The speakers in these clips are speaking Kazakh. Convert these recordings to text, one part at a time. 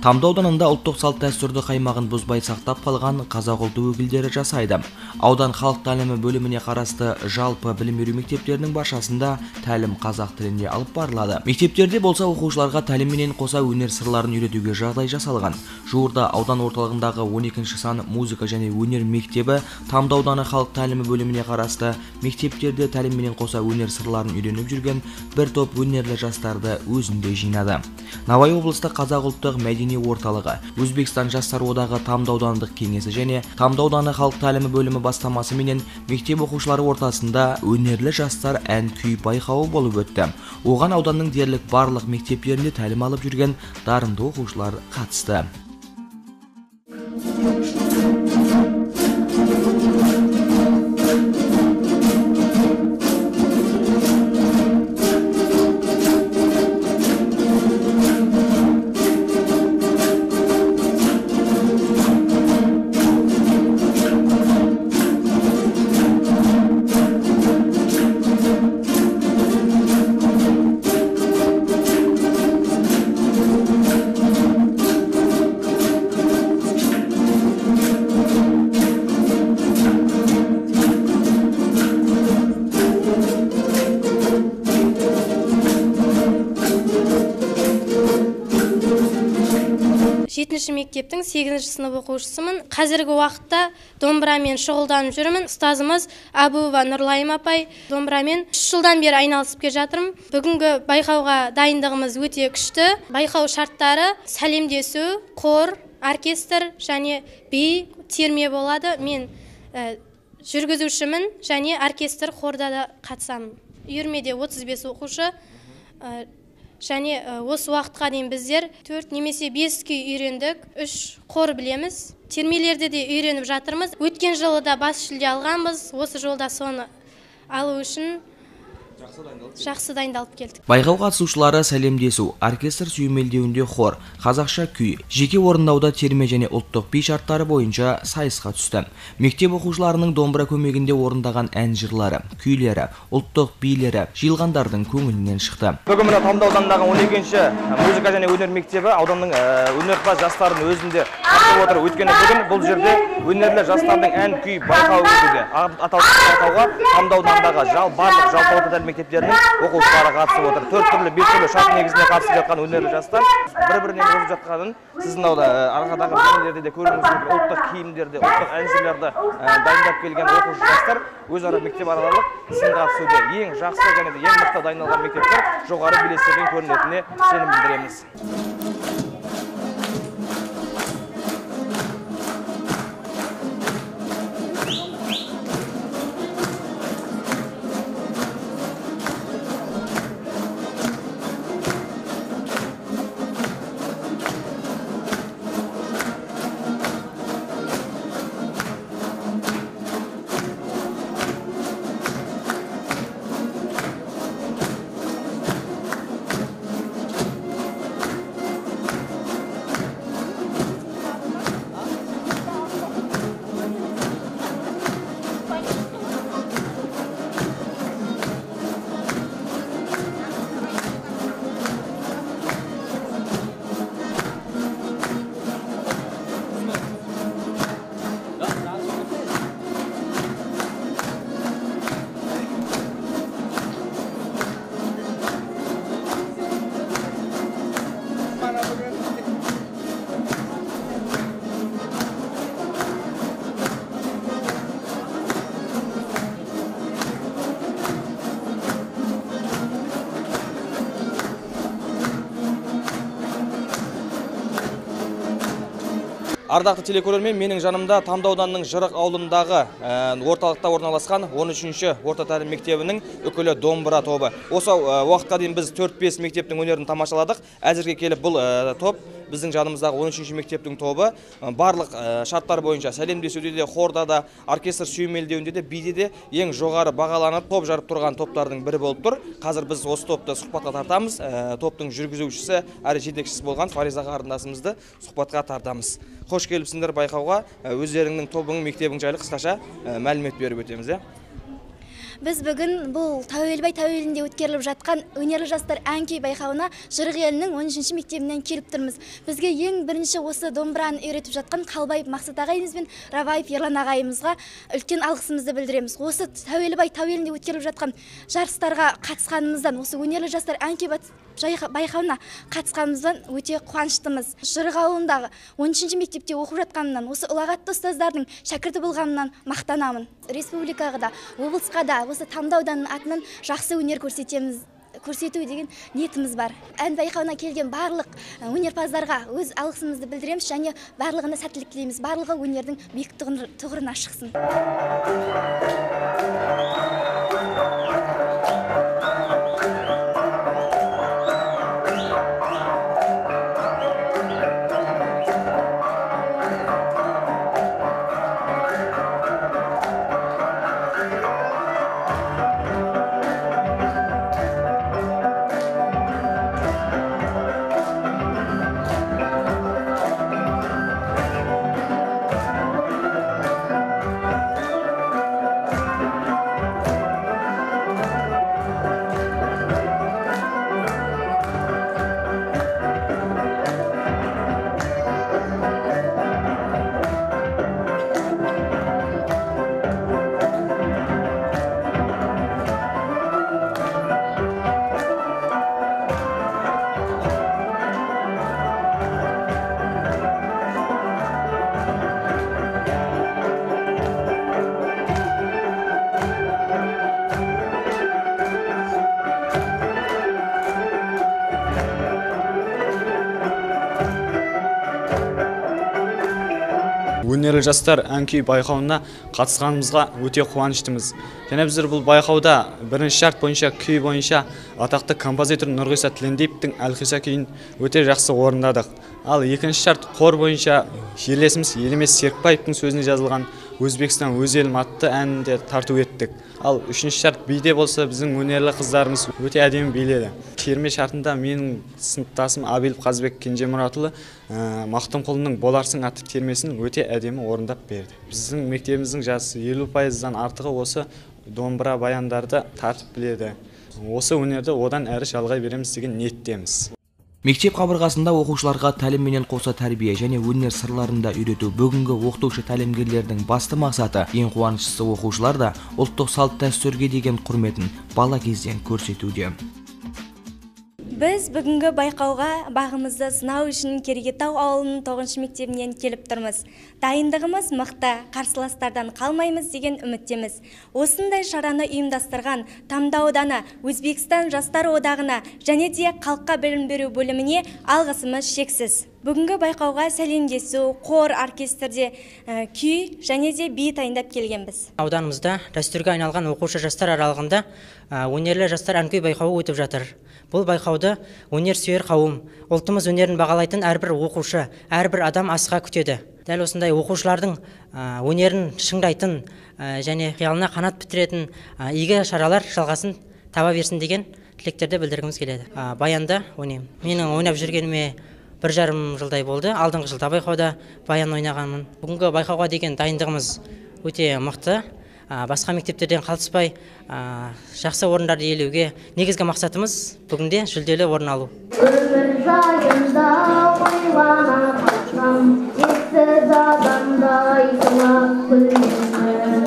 Тамды ауданында ұлттық салт-дәстүрді қаймағын бұзбай сақтап қалған қазақ ұлты өкілдері жасайды. Аудан халық тәлімі бөліміне қарасты жалпы білім беру мектептерінің баршасында тәлім қазақ тілінде алып барылады. Мектептерде болса оқушыларға тәлімменен қоса өнер сырларын үйретуге жағдай жасалған. Жуырда аудан орталығындағы 12-ші сан музыка және өнер мектебі Тамды ауданы халық тәлімі бөліміне қарасты мектептерде тәлімменен қоса өнер сырларын үйреніп жүрген бір топ өнерлі жастарды өзінде жинады. Навай облыстық қазақ ұлттық мәдени орталығы, Өзбекстан жастар одағы Тамды аудандық кеңесі және Тамды ауданы халық тәлімі бөлімі бастамасыменен мектеп оқушылары ортасында өнерлі жастар ән күй байқауы болып өтті. Оған ауданның дерлік барлық мектептерінде тәлім алып жүрген дарынды оқушылар қатысты. Жетінші мектептің 8-ші сынып оқушысымын. Қазіргі уақытта домбырамен шұғылданып жүрмін. Ұстазымыз Әбуова Нұрлайым апай. Домбырамен 3 жылдан бері айналысып келе жатырмын. Бүгінгі байқауға дайындығымыз өте күшті. Байқау шарттары сәлемдесу, қор, оркестр және би, терме болады. Мен жүргізушімін және оркестр хорда да қатысамын. Үйірмеде 35 оқушы. Және осы уақытқа дейін біздер 4 немесе 5 күй үйрендік, 3 қор білеміз. Термелерді де үйреніп жатырмыз. Өткен жылы да бас жүлде алғанбыз. Осы жолда соны алу үшін жақсы дайындалып келдік. Байқау қатысушылары сәлемдесу, оркестр сүйемелдеуінде хор, қазақша күй, жеке орындауда терме және ұлттық би шарттары бойынша сайысқа түсті. Мектеп оқушыларының домбыра көмегінде орындаған ән жырлары, күйлері, ұлттық билері жиылғандардың көңілінен шықты. Бүгін мына Тамды ауданындағы 12-ші музыка және өнер мектебі ауданның өнерпаз жастарын өзінде тартып отыр. Өйткені бүгін бұл жерде өнерлі жастардың ән күй байқауы өтуде. Аталған байқауға Тамды ауданындағы барлық жалпы орта тәлім мектептерінің оқушылары қатысып отыр. 4 түрлі, 5 түрлі шарт негізінде қатысып жатқан өнерлі жастар бір-бірінен озып жатқанын сіздің арқадағы бейнелерде де көруіңіз мүмкін. Ұлттық киімдерде, ұлттық ән-жырларды дайындап келген оқушы жастар өзара мектеп аралық сынға түсуде. Ең жақсы және де ең мықты дайындалған мектептер жоғары белестерден көрінетініне сенім білдіреміз. Ардақты телекөрермен, менің жанымда Тамды ауданының Жырық ауылындағы орталықта орналасқан 13-ші орта тәлім мектебінің үкілі домбыра тобы. Осы уақытқа дейін біз 4-5 мектептің өнерін тамашаладық. Әзірге келіп бұл топ біздің жанымыздағы 13-ші мектептің тобы барлық шарттар бойынша сәлемдесуде де, хорда да, оркестр сүйемелдеуінде де, биде де ең жоғары бағаланып топ жарып тұрған топтардың бірі болып тұр. Қазір біз осы топты сұхбатқа тартамыз. Топтың жүргізушісі әрі жетекшісі болған Фариза қарындасымызды сұхбатқа тартамыз. Қош келіпсіңдер байқауға. Өздеріңнің тобың, мектебің жайлы қысқаша мәлімет беріп өтеміз. Біз бүгін бұл Тәуелбай тәуелінде өткеріліп жатқан өнерлі жастар ән-күй байқауына Жырық елінің 13-ші мектебінен келіп тұрмыз. Бізге ең бірінші осы домбыраны үйретіп жатқан Қалбаев Мақсат ағайымыз бен Раваев Ерлан ағайымызға үлкен алғысымызды білдіреміз. Осы Тәуелбай тәуелінде өткеріліп жатқан жарыстарға қатысқанымыздан, осы өнерлі жастар ән-күй байқауына қатысқанымыздан өте қуаныштымыз. Жырық ауылындағы 13-ші мектепте оқып жатқанымнан, осы ұлағатты ұстаздардың шәкірті болғанымнан мақтанамын. Республикаға да, облысқа да, осы Тамды ауданының атынан жақсы өнер көрсетеміз, көрсету деген ниетіміз бар. Ән байқауына келген барлық өнерпаздарға өз алғысымызды білдіреміз және барлығына сәттілік тілейміз. Барлығы өнердің биік тұғырына шықсын. Өнерлі жастар ән-күй байқауына қатысқанымызға өте қуаныштымыз. Және біздер бұл байқауда бірінші шарт бойынша, күй бойынша атақты композитор Нұрғиса Тілендиевтің Әлқиса күйін өте жақсы орындадық. Ал екінші шарт қор бойынша жерлесіміз Елемес Серікбаевтың сөзіне жазылған Өзбекстан өз елім атты әнін де тарту еттік. Ал үшінші шарт биде болса, біздің өнерлі қыздарымыз өте әдемі биледі. Терме шартында менің сыныптасым Абилов Қазбек Кенжемұратұлы Мақтымқұлының Боларсың атты термесін өте әдемі орындап берді. Біздің мектебіміздің жасы 50%-дан артығы осы домбыра баяндарды тартып біледі. Осы өнерді одан әрі жалғай береміз деген ниеттеміз. Мектеп қабырғасында оқушыларға тәлім менен қоса тәрбие және өнер сырларын да үйрету бүгінгі оқытушы тәлімгерлердің басты мақсаты. Ең қуаныштысы, оқушылар да ұлттық салт дәстүрге деген құрметін бала кезден көрсетуде. Біз бүгінгі байқауға бағымызды сынау үшін Керегетау ауылының 9-шы мектебінен келіп тұрмыз. Дайындығымыз мықты, қарсыластардан қалмаймыз деген үміттеміз. Осындай шараны ұйымдастырған Тамды ауданы Өзбекстан жастар одағына және де халыққа білім беру бөліміне алғысымыз шексіз. Бүгінгі байқауға сәлемдесу, қор, оркестрде күй және де би дайындап келгенбіз. Ауданымызда дәстүрге айналған оқушы жастар аралығында өнерлі жастар ән-күй байқауы өтіп жатыр. Бұл байқауды өнер сүйер қауым, ұлтымыз өнерін бағалайтын әрбір оқушы, әрбір адам асыға күтеді. Дәл осындай оқушылардың өнерін шыңдайтын және қиялына қанат бітіретін игі шаралар жалғасын таба берсін деген тілектерді білдіргіміз келеді. Баянда ойнаймын. Менің ойнап жүргеніме 1,5 жылдай болды. Алдыңғы жылда байқауда баян ойнағанмын. Бүгінгі байқауға деген дайындығымыз өте мықты. Басқа мектептерден қалыспай жақсы орындарды иелеуге негізгі мақсатымыз бүгінде жүлделі орын алу. Өмір жайында ойлана қалсам, ессіз адамдай жылап күлемін.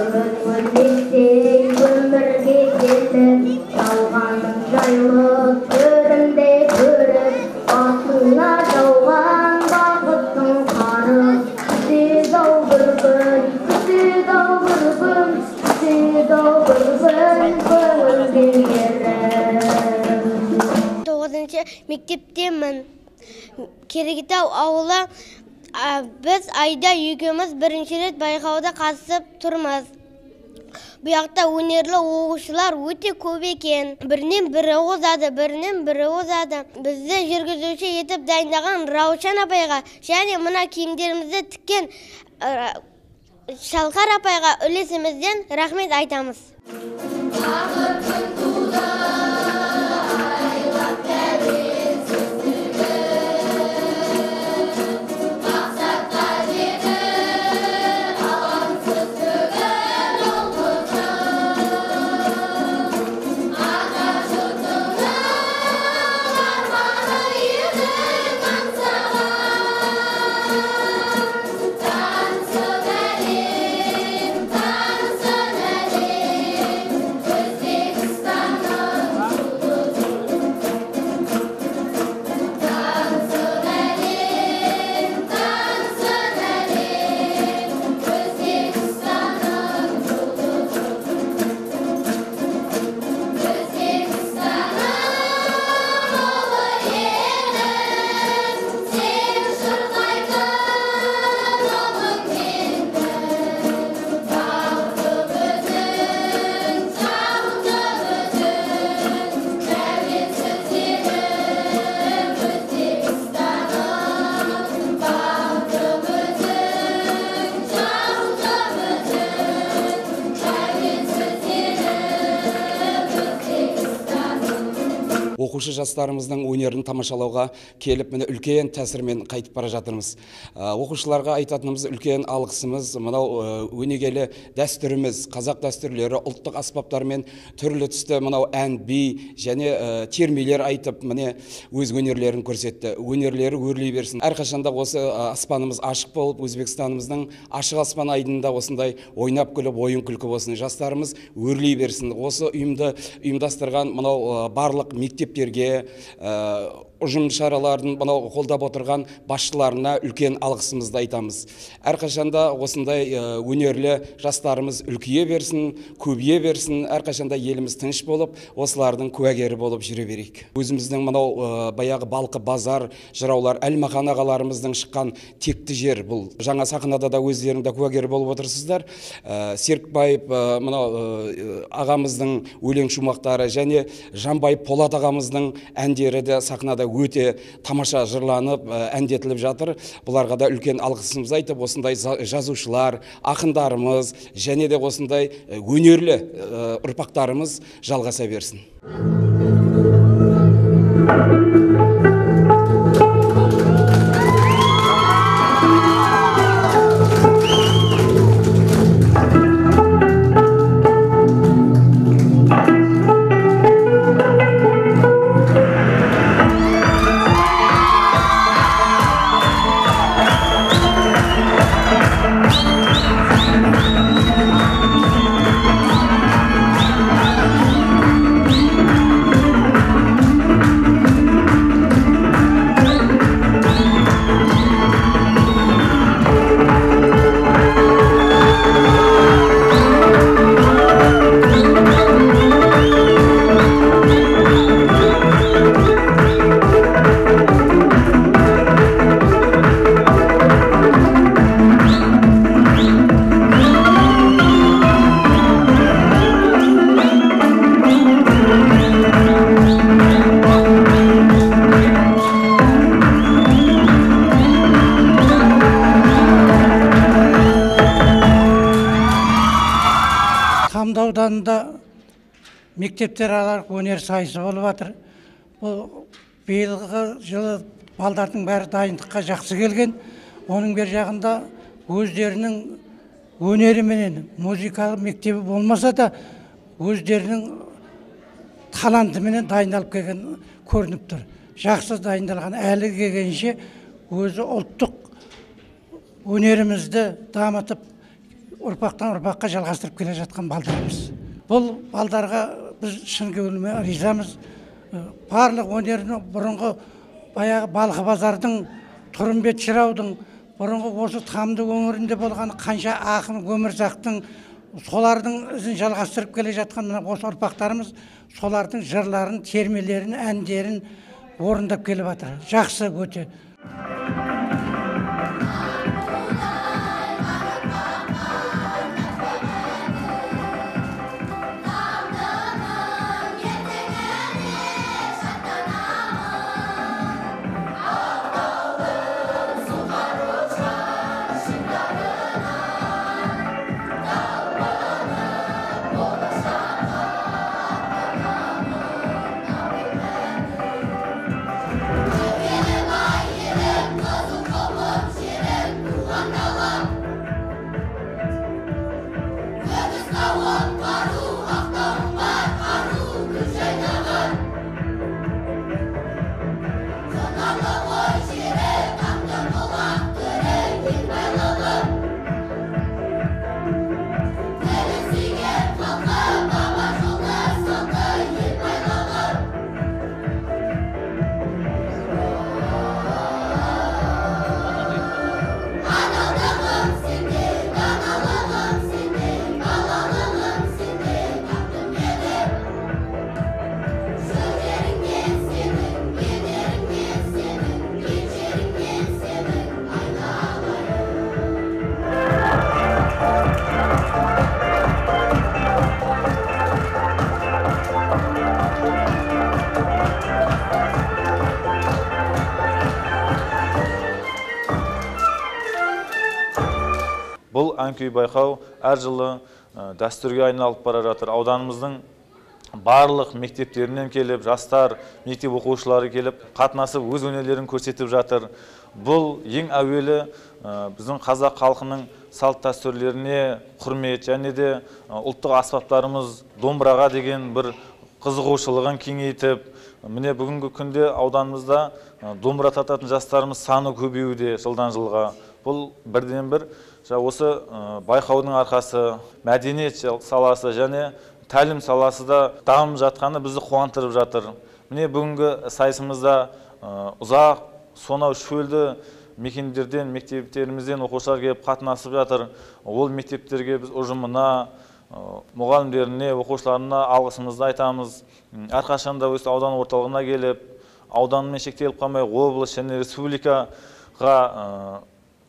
Өмір өлместей өмірге келіп, жалғаның жайлы төрінде көріп, басыңа жауған бақыттың қары. Күтеді-ау бір күн, күтеді-ау бір күн, күтеді-ау бір күн көңілге еріп. 9-шы мектептемін. Керегетау ауылы. Біз Айда екеуміз бірінші рет байқауда қатысып тұрмыз. Бұл жақта өнерлі оқушылар өте көп екен. Бірінен бірі озады, бірінен бірі озады. Бізді жүргізуші етіп дайындаған Раушан апайға және мына киімдерімізді тіккен Шалқар апайға үлесімізден рахмет айтамыз. Оқушы жастарымыздың өнерін тамашалауға келіп, міне үлкен тәсірмен қайтып бара жатырмыз. Оқушыларға айтатынымыз үлкен алғысымыз, мынау өнегелі дәстүріміз, қазақ дәстүрлері, ұлттық аспаптармен түрлі түсті мынау ән, би және термелер айтып, міне өз өнерлерін көрсетті. Өнерлері өрлей берсін. Әрқашанда осы аспанымыз ашық болып, Өзбекстанымыздың ашық аспан айдынында осындай ойнап күліп, ойын күлкі болсын. Жастарымыз өрлей берсін. Осы ұйымды ұйымдастырған мынау барлық мектептерге, ұжым шараларын мынау қолдап отырған басшыларына үлкен алғысымызды айтамыз. Әрқашанда осындай өнерлі жастарымыз үлкейе берсін, көбейе берсін, әрқашанда еліміз тыныш болып, осылардың куәгері болып жүре берейік. Өзіміздің мынау баяғы Балқы базар жыраулар, Әлмахан ағаларымыздың шыққан текті жер бұл. Жаңа сахнада да өздерің де куәгері болып отырсыздар. Серікбаев мынау ағамыздың өлең шумақтары және Жанбаев Полат ағамыздың әндері де сахнада өте тамаша жырланып, әндетіліп жатыр. Бұларға да үлкен алғысымызды айтып, осындай жазушылар, ақындарымыз және де осындай өнерлі ұрпақтарымыз жалғаса берсін. Ауданында мектептер аралық өнер сайысы болып жатыр. Бұл биылғы жылы балдардың бәрі дайындыққа жақсы келген. Оның бер жағында өздерінің өнеріменен, музыкалық мектебі болмаса да өздерінің талантыменен дайындалып келген көрініп тұр. Жақсы дайындалған, әлі келгенше өзі ұлттық өнерімізді дамытып, ұрпақтан ұрпаққа жалғастырып келе жатқан балдарымыз. Бұл балдарға біз шын көңілмен ризамыз. Барлық өнерін бұрынғы баяғы Балқы базардың, Тұрымбет жыраудың, бұрынғы осы Тамды өңірінде болған қанша ақын Өмірзақтың, солардың ізін жалғастырып келе жатқан мына осы ұрпақтарымыз солардың жырларын, термелерін, әндерін орындап келіп жатыр. Жақсы өте. Бұл ән-күй байқау әр жылы дәстүрге айналып бара жатыр. Ауданымыздың барлық мектептерінен келіп, жастар, мектеп оқушылары келіп, қатынасып өз өнерлерін көрсетіп жатыр. Бұл ең әуелі біздің қазақ халқының салт дәстүрлеріне құрмет және де ұлттық аспаптарымыз домбыраға деген бір қызығушылығын кеңейтіп, міне бүгінгі күнде ауданымызда домбыра тартатын жастарымыз саны көбеюде жылдан жылға. Бұл бірден бір осы байқаудың арқасы, мәдениет саласы және тәлім саласы да дамып жатқаны бізді қуантырып жатыр. Міне бүгінгі сайысымызда ұзақ сонау шөлді мекендерден, мектептерімізден оқушылар келіп қатынасып жатыр. Ол мектептерге біз ұжымына, мұғалімдеріне, оқушыларына алғысымызды айтамыз. Әрқашанда өз аудан орталығына келіп, ауданмен шектеліп қалмай, облыс және республикаға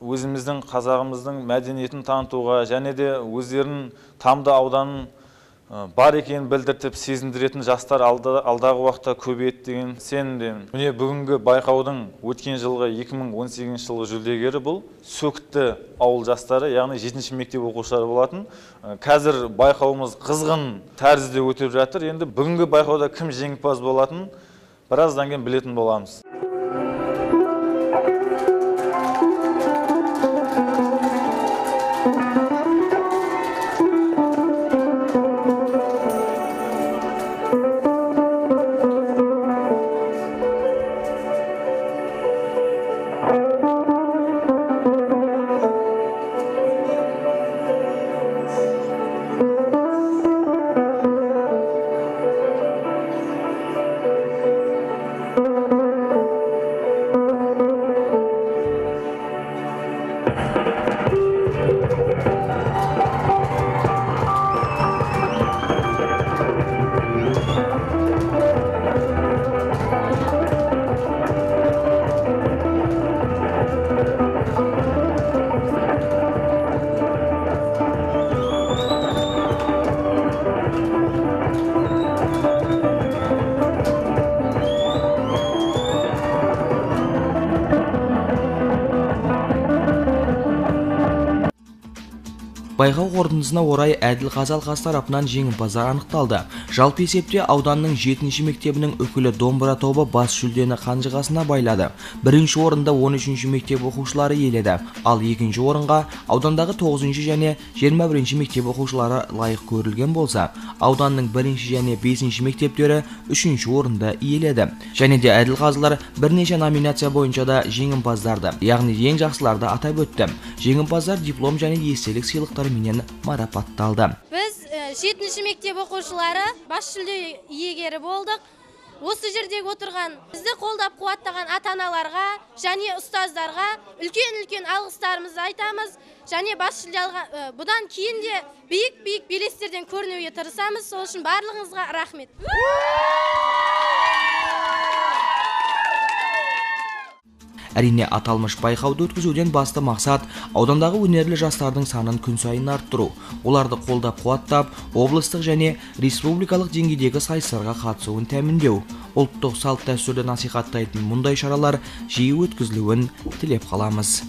өзіміздің қазағымыздың мәдениетін танытуға және де өздерінің Тамды ауданын бар екенін білдіртіп сезіндіретін жастар алдағы уақытта көбейеді деген сенімдемін. Міне бүгінгі байқаудың өткен жылғы 2018 жылғы жүлдегері бұл Сөкітті ауыл жастары, яғни 7-ші мектеп оқушылары болатын. Қазір байқауымыз қызғын тәрізде өтіп жатыр. Енді бүгінгі байқауда кім жеңімпаз болатын, біраздан кейін білетін боламыз. Байқау қорытындысына орай әділ қазы алқасы тарапынан жеңімпаздар анықталды. Жалпы есепте ауданның 7-ші мектебінің үкілі домбыра тобы бас жүлдені қанжығасына байлады. Бірінші орында 13-ші мектеп оқушылары иеледі. Ал екінші орынға аудандағы 9-шы және 21-ші мектеп оқушылары лайық көрілген болса, ауданның 1-ші және 5-ші мектептері 3-ші орында иеледі. Және де әділ қазылар бірнеше номинация бойынша да жеңімпаздарды, яғни ең жақсыларды атап өтті. Жеңімпаздар диплом және естелік сыйлықтар менен марапатталды. Біз 7-ші мектеп оқушылары бас жүлде иегері болдық. Осы жердегі отырған бізді қолдап қуаттаған ата-аналарға және ұстаздарға үлкен-үлкен алғыстарымызды айтамыз. Және бас жүлде алған, бұдан кейін де биік-биік белестерден көрінуге тырысамыз. Сол үшін барлығыңызға рахмет. Әрине, аталмыш байқауды өткізуден басты мақсат аудандағы өнерлі жастардың санын күн сайын арттыру, оларды қолдап қуаттап, облыстық және республикалық деңгейдегі сайыстарға қатысуын тәміндеу. Ұлттық салт дәстүрді насихаттайтын мұндай шаралар жиі өткізілуін тілеп қаламыз.